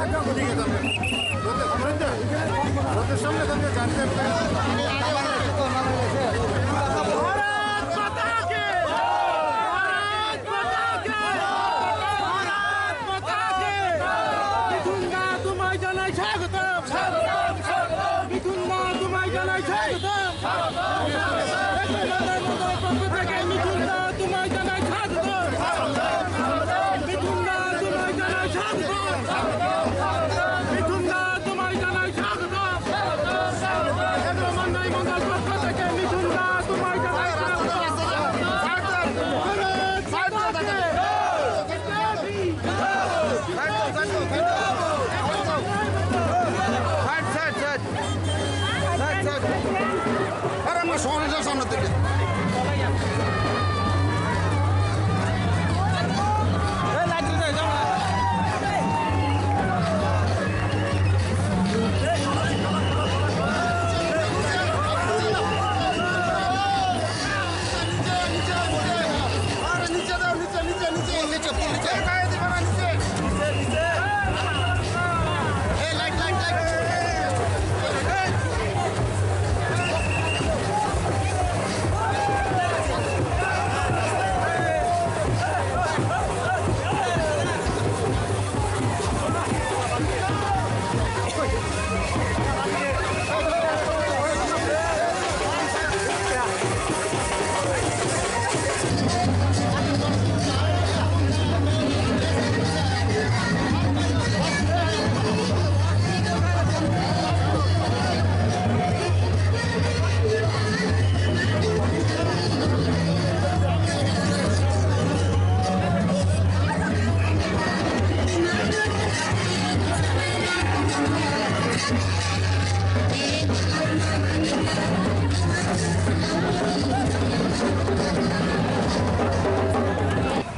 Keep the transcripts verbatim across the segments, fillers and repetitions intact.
भारत माता की! भारत माता की! भारत माता की! मिथुन दा, तुम्हारे जाना स्वागतम! स्वागतम, स्वागतम! मिथुन दा, तुम्हारे जाना स्वागतम!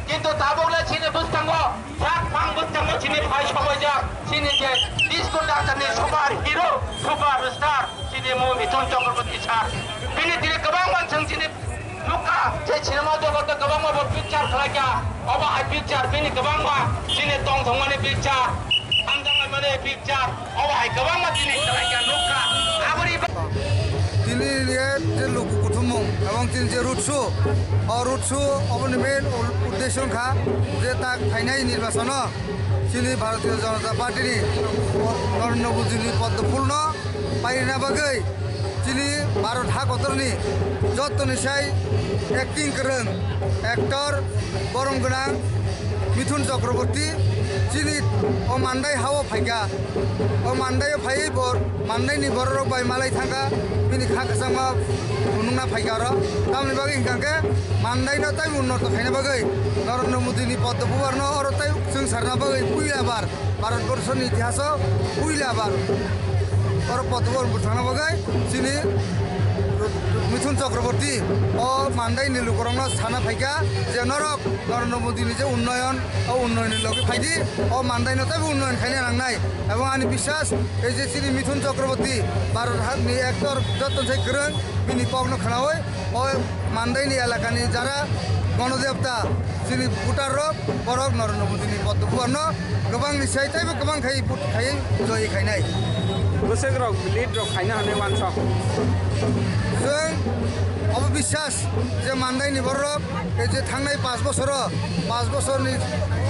Kintu tabukle chini bwskango, sak mang bwskango chini phai sobaijak, chini je disco dancer ni super hero, super star, chini mung Mithun Chakraborty sir. Bini tini kwbangma chwng chini nukha, je cinema jogoto kwbangma bo picture khlaikha, obo hai picture bini kwbangma chini tongthokmani picture, hamjakmani picture. Obo hai kwbangma tini khlaikha nukha. Aboni ba- Tini ni je luku kuthumung ebong tini je road show, o road show oboni main u-, uddesho wngkha je tak phainai nirbachono chini Bharatiya Janata Party ni Narendra Modi ni Padma Phul no pairina bagwi chini Bharat ha kotorni jottoni sai acting kwrwng actor borom gwnang Mithun Chakraborty chini o Mandai hao phaikha. O Mandai o phaiwi bo Mandai ni borok rok bai malai thangkha, bini kha kwchangma phunukna phaikha oro. Tamoni bagwi hwnkha khe Mandai no tei unnoto khaina bagwi Narendra Modi ni Padma Pubar no oro tei chwng sarna bagwi puila bar Bharat Borso ni itihaso puila bar oro Padma Pubar bwthangna bagwi chini Mithun Chakraborty o Mandai ni lukurok no sana phaikha je norok Narendra Modi ni je unnoyon, o unnoyon ni logi phaidi, o Mandai no teibo unnoyon khaina nangnai. Ebong ani biswas, ei je chini Mithun Chakraborty, Bharat ha-, ni actor joto sai kwrwng, bini kok no khwnawi, o Mandai ni elaka ni jara Ganadevta, chini voter rok, borok Narendra Modi ni Padma Pubar no kwbang ni sai teibo kwbang khai vote khai joy khainai. Bwswk rok lead rok khaina hwnwi wansok. Chwng obo biswas je Mandai ni borok ei je thangnai pash bosoro, pash bosorni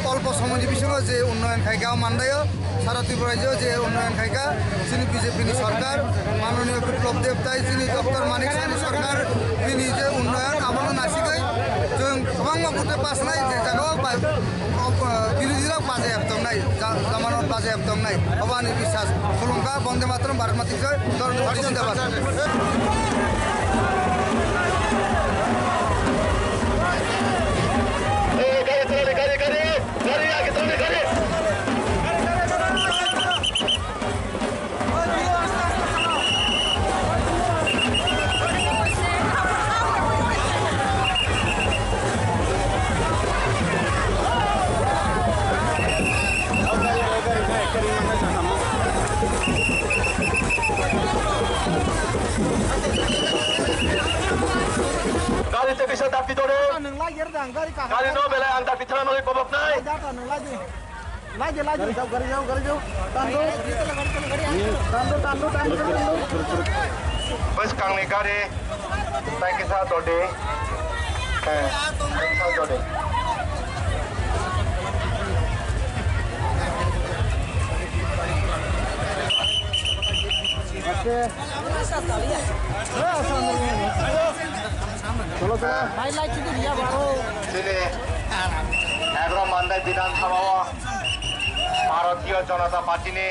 olpo somoini bisingo je unnoyon khaikha o Mandaio, sara Tripura rajyo je unnoyon khaikha chini B J P ni sorkar, Mananiya Biplab Deb tai chini Doctor Manik Saha ni sorkar, bini je unnoyon abono nasigwi chwng kwbangma vote pass nai je jagao bai, o, o, birodhi rok bajai tongnai, ja-, jamano bajai tongnai. Obo ani biswas. Khulumkha, Bonde Mataram, Bharat Mata ki Jai, Narendra Modi Zindabad. Gari te kisa dakti doro. Gari no belai ang dakti thana noi kobok nai. Lai de, lai de. Gari jao, gari jao, gari jao. Tando. Tando, tando, tando, tando. Bwskangni gari tai kisa todi. Eh, tai kisa todi. Chini Egaroh Mandai Bidhan Sabha o Bharatiya Janata Party ni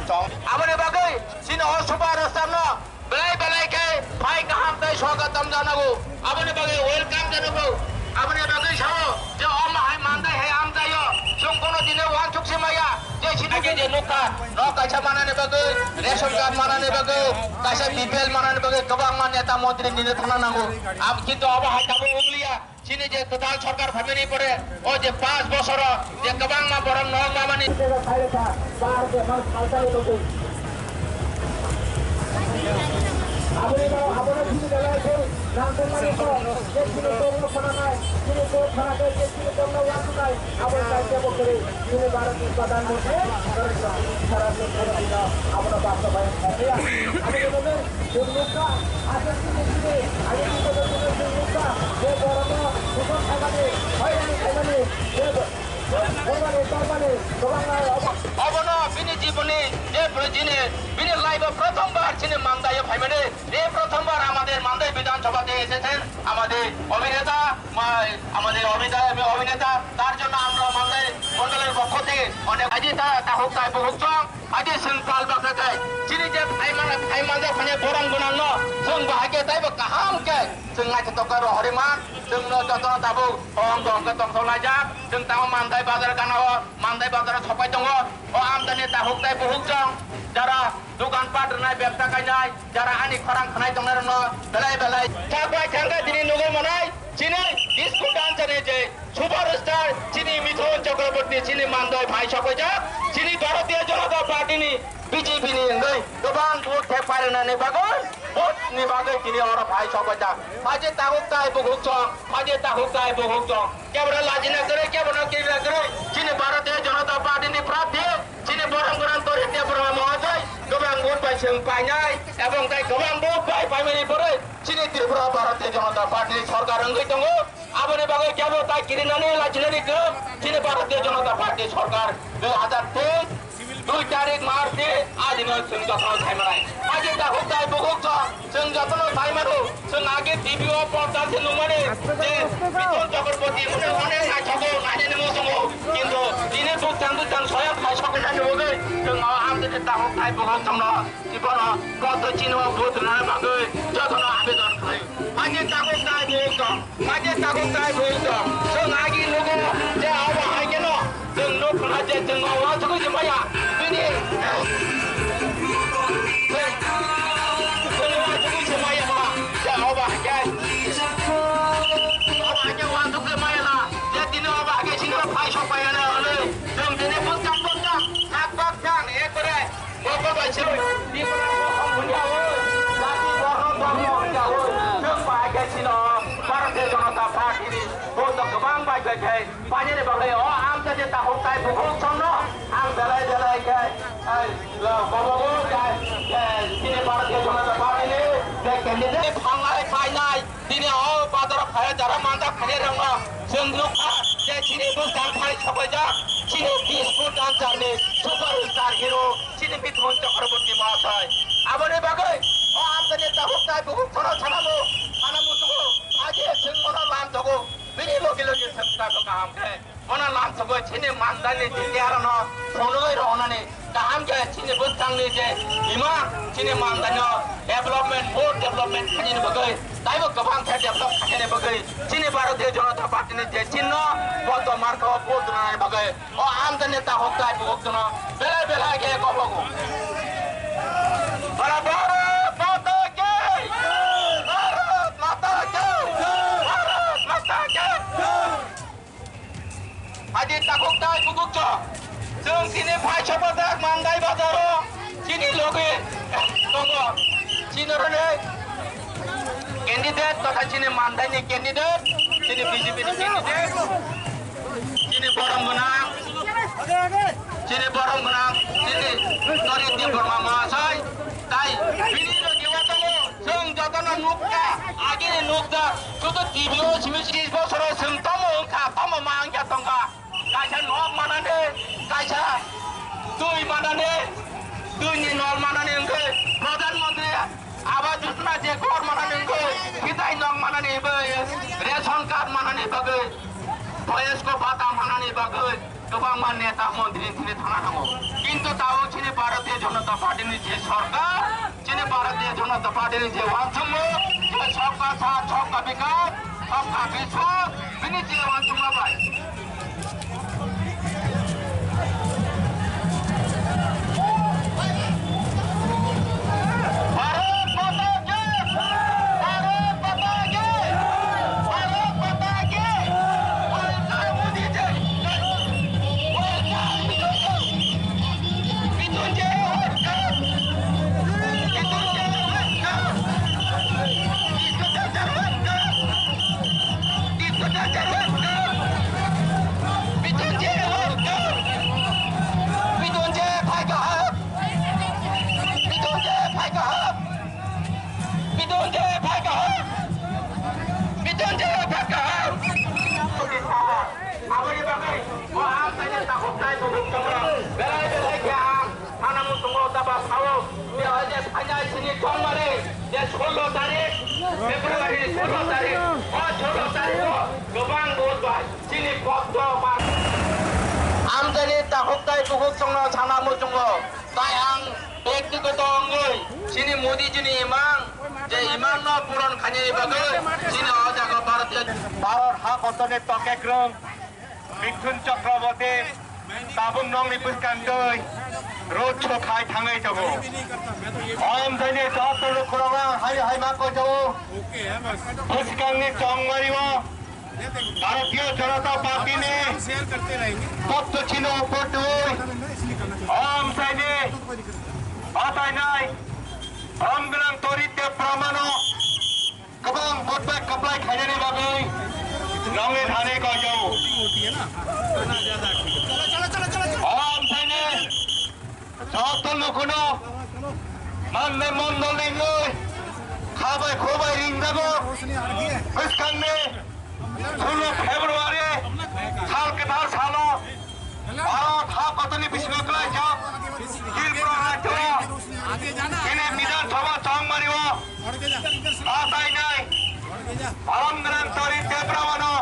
tong. Aboni bagwi chini o Super Star no belai belai khe phai kaham tei swagotom janago. Aboni bagwi welcome janago. Aboni bagwi sao je omo hai mandai hai amjaio. Chwng bono dine uansuk se maya. Je sini je je nukha, nok kaisa manani bagwi, ration card manani bagwi, kaisa B P L manani bagwi kwbangma neta montri nini thangna nango. Ab-, kintu abo hai tabuk wngliya. Chini je kwtal sarkar phaimani pore, o je panch bosoro je kwbangma borok nok mamani. Aboni no, abono chini belai khe nangkukmani kok, je chini kokno khwnanai, chini kok khwnakhai, je chini kokno uansuknai, abo kaisa bo kwrwi, chini Bharatni Pradhan Mantri Narendra Modi abono bastobayon khaikha. Aboni bagwi chwng nukha, aswk chini chini, ani chini chini chwng nukha, je borokno dukhu khaimani, hoirani khaimani, je bo-, bormani, tormani, kwbangma obo-, obono bini jiboni, je bini, bini life o prothom bar chini Mandaio phaimani. এই প্রথমবার আমাদের মান্দাই বিধানসভাতে এসেছেন আমাদের অভিনেতা, মা-, আমাদের অভিনেতা, অভিনেতা, তার জন্য আমরা মান্দাই মণ্ডলের পক্ষ থেকে অনেক আজি তা, তা হোক, তাই হোক চং, আজি সিম্পল বাসে তাই। চিনি যে ফাইমান, ফাইমান যে ফাইনে বরং গুণান ন, সিং বাহাকে তাই বা কাহাম কে, সিং নাই তো কারো হরিমান, সিং ন যত তাবু, অঙ্গ অঙ্গ তংস লাইজা, সিং তাও মান্দাই বাজার গানা, মান্দাই বাজার সবাই দঙ্গ, ও আমদানি তা হোক, তাই হোক চং, যারা দোকানপাট নাই, ব্যবসা খাই নাই, যারা আনি খরাং খানাই tongnai rokno belai belai. Chakwai thangkha tini nugwi manai, chini disco dancer ni je superstar, chini Mithun Chakraborty, chini Mandai phai sokojak, chini Bharatiya Janata Party ni B J P ni wngwi kwbang vote khe parinani bagwi, vote ni bagwi tini oro phai sokojak. Phaji takhuk tai bukhuk chong, phaji takhuk tai bukhuk chong. Kebra lajina kwrwi, kebra kirina kwrwi, chini Bharatiya Janata Party ni prarthi, chini borok gwnang Torikya Borma Mohojoi, kwbang vote bai chwng painai, ebong tai kwbang vote bai paimani pore, chini Tripura Bharatiya Janata Party ni sorkar wngwi tongo. Aboni bagwi kebo tai kirinani lachinani kwrwi, chini Bharatiya Janata Party sorkar dui hazar teis, dui tarik March ni adino chwng jotono thaimanai. Aji takhuk tai bukhuk chong, chwng jotono thaimano. Chwng age T V o porda se nukmani je Mithun Chakraborty hwnwi onek naithogo, nainani muchungo. Kintu tini bwsang bwsang soyang phai soknani bagwi chwng o amtwini takhuk tai bukhuk chwngno twiphano poto chini o vote rwna bagwi jotono abedon khlai. Ani takhuk tai bukhuk chwng, ani takhuk tai bukhuk chwng. Chwng agi nugo je abo hai kheno Chwng nuk khna je chwng o uansugwi se maya. Bini. Chwng uansugwi se maya ba. Je oba hake. Oba hake uansugwi maya na. Je tini oba hake sini phai sok maya na hwnwi. Chwng tini bwskang bwskang, sak bwskang, ekbare. Bokol bai se. Tipra bokhong hwnjawi. Jati bokhong bokhong hwnjawi. Chwng bai hake sino. Bharatiya Janata Party ni. Bo to kwbang bai bai khe. Painani bagwi o amtwini takhuk tai bukhuk chwngno ang belai belai khe, ai, kobogo khe, khe chini Bharatiya Janata Party ni je candidate thangnai painai, tini o bazar o phai jara manjak khainai rokno chwng nukha je chini bwskang phai sokojak, chini disco dancer ni superstar hero, chini Mithun Chakraborty Mahasai. Aboni bagwi o amtwini takhuk tai bukhuk chwngno sana mu, sana muchungo, aji chwng bono lam thogo. Bini logi logi sengkha to kaham khe. Bono lamsogo chini mandani jiti arano phunugwi rohonani kaham khe chini bwskangni je ima chini mandani development, more development khainani bagwi, taibo kwbang khe develop khainani bagwi chini Bharatiya Janata Party ni je chinno boto marka o vote rwnani bagwi o amdani takhuk tai bukhuk jono belai belai khe kobogo. Bharat Mata ki! Bharat Mata ki! Bharat Mata ki! Adi takhuk tai bukhuk chwng. Chwng chini phai sopajak Mandai bazaro chini logi tongo. Chini rwni candidate totha chini Mandai ni candidate, chini B J P ni candidate, chini borom gwnang. Chini borom gwnang, chini Norit Debbarma Mahasai, tai bini logi o tongo, chwng jotono nukha, agini nukjak, sudu T V o simi tris bosoro chwng tamo wngkha, tamo ma wngya tongkha, kaisa nok manani, kaisa twi manani, twini nol manani wngkhe Pradhan Mantri Awas Yojana je ghor manani wngkhe, khitai nok manani bagwi, ration card manani bagwi, boyosko bhata manani bagwi, kwbangma neta montri thini thangna nango. Kintu tabuk chini Bharatiya Janata Party ni je sarkar, chini Bharatiya Janata Party ni je uansukmung, je sabka saath, sabka vikas, sabka vishwas, bini je uansukma bai. Bharat माता की, भारत माता की, भारत माता की। Bitonje phaikha. Bitonje phaikha. Aboni bagwi bo ang khaina takhuk tai bukhuk tongo. Belai belai khe ang thana muchungo daba sao. Belai je phainai sini chongmani je solo tarik, February solo tarik. O solo tarik o kwbang vote bai chini kok do bar. Amchaini takhuk tai bukhuk chongno sana muchungo. Tai ang bektigoto wngwi chini Modi jini imang, je imangno puron khainani bagwi chini o jaga Bharat, Bharat ha kotorni tokekrwng Mithun Chakraborty tabuk nokni bwskang twi road show khai thangwi tongo. Om jaini joto lukurok ang hai hai ma koi tongo. Bwskangni chongmario Bharatiya Janata Party ni totto chino upor twi om saini batainai borom gwnang Norit Debbarma no kwbang vote bai kwplai khainani bagwi nongni thani koijago. Om saini joto lukuno mannai mondol ni wngwi kha bai kho bai ringjago. Bwskangni solo February sal kwtal salo Bharat ha kotorni bisingo klaijak Tripura rajyo chini Bidhan Sabha chongmario batainai borom gwnang Norit Debbarma no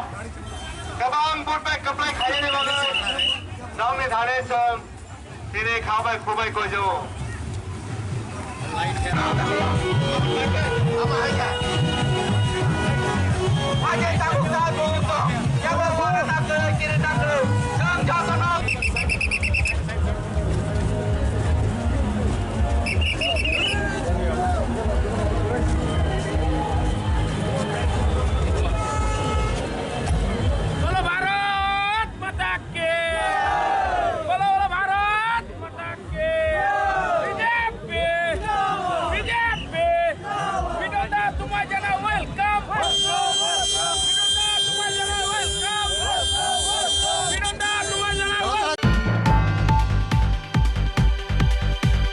kwbang vote bai kwplai khainani bagwi nongni thani chwng Tini kha bai khu bai koijago.